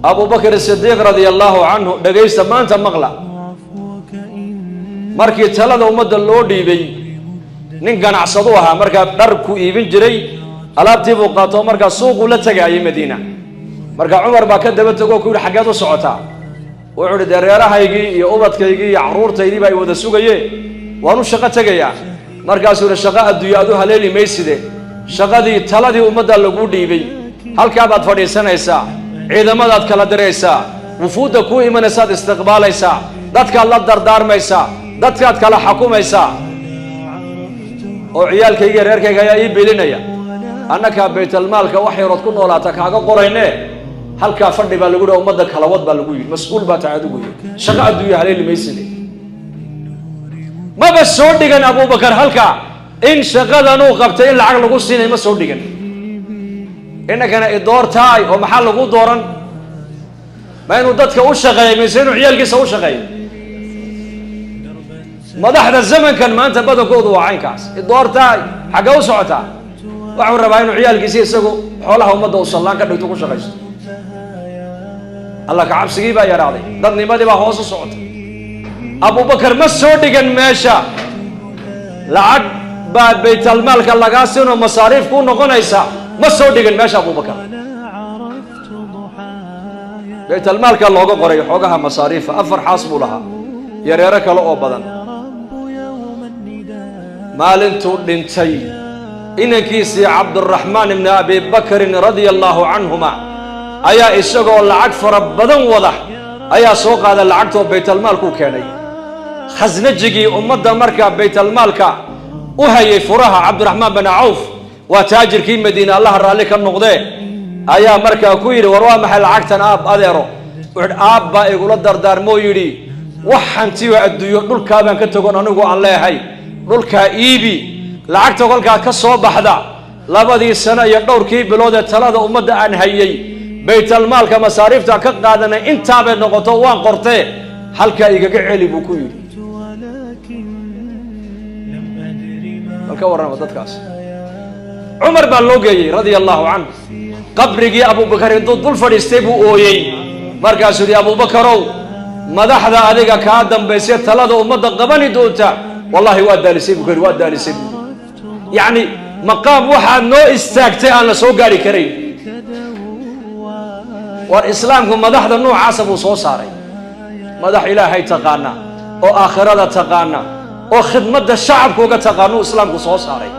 Abubakr Sidiiq radia allaahu canhu, dhegaysta maanta, maqla. Markii talada ummadda loo dhiibay, nin ganacsadu ahaa, markaa dhar ku iibin jiray, alaabtii buu qaato, markaa suuquu la tegaayay Madiina. Marka Cumar baa ka daba tego, ku yidhi: "Xaggeed u socotaa?" Wuxuu ihi: "Dee reerahaygii iyo ubadkaygii iyo carruurtaydii baa ay wada sugaye, waan u shaqo tegayaa." Markaasuu yihi: "Shaqo adduunyo aad u haleeli mayside, shaqadii taladii ummadda laguu dhiibay, halkaa baad fadhiisanaysaa, ciidamadaad kala diraysaa, wufuudda kuu imanaysaad istiqbaalaysaa, dadkaad la dardaarmaysaa, dadkaad kala xakumaysaa." "Oo ciyaalkayga, reerkayga ayaa ii beelinaya." "Annakaa baytalmaalka wax yarood ku noolaata kaaga qorayne, halkaa fadhi baa lagu yihi, ummadda kala wad baa lagu yidhi, mas-uul baa tahay adigu, shaqo adduunya haleeli mayside." Maba soo dhigan Abubakar halkaa in shaqadanuu qabtay in lacag lagu siinay, ma soo dhigan. Innakana idoortaay, oo maxaa lagu dooran? Ma inuu dadka u shaqeeyo mise inuu ciyaalkiisa u shaqeeyo? Madaxda zamankan maanta badankoodu waa caynkaas. "Idoortaay." Xaggee u socotaa? Waxuu rabaa inuu ciyaalkiisa isagu xoolaha ummadda u sallaan ka dhigto, ku shaqaysto. Alla ka cabsigii baa yaraaday, dadnimadii baa hoos u socota. Abubakar ma soo dhigan meesha lacag baa baytalmaalka lagaa siinoo masaariif kuu noqonaysa, ma soo dhigan meesha. Abubakar baytalmaalka looga qoray xoogaha masaariifa. Afar xaas buu lahaa iyo reero kale oo badan. Maalintuu dhintay, inankiisii Cabduraxmaan ibni Abi Bakrin radia allaahu canhuma ayaa isagoo lacag fara badan wada ayaa soo qaada lacagtoo baytalmaalkuu keenay. Khasnajigii ummadda markaa baytalmaalka u hayay furaha, Cabdiraxmaan bin Cawf, waa taajirkii Madiine, Allaha raalli ka noqdee, ayaa markaa ku yidhi: "War waa maxay lacagtan, aab adeero?" Wuxuuhi: "Aab baa igula dardaarmoo yidhi, wax hantiyo adduunyo dhulkaa baan ka tagon anigu aan leehay, dhulkaa iibi, lacagta kolkaa ka soo baxda, 2dii sano iyo dhowrkii bilood ee talada ummadda aan hayay, baytalmaalka masaariifta ka qaadanay intaabay noqoto, waan qortee, halkaa igaga celi," buu ku yidhi. Bal ka warrama dadkaas. Cumar baa loo geeyey radia allahu canhu. Qabrigii Abubakar intuu dul fadhiistay buu ooyey. Markaasuu yidhi: "Abubakarow, madaxda adiga kaa dambaysay talada ummadda qabani doonta, wallahi waa daalisay," buu ku yidhi, "waa daalisay," buu yidhi. Yacni maqaam waxaad noo istaagtay aan la soo gaari karayn. War islaamku madaxda noocaasa buu soo saaray, madax Ilaahay taqaana oo aakhirada taqaana oo khidmadda shacabka uga taqaanuu islaamku soo saaray.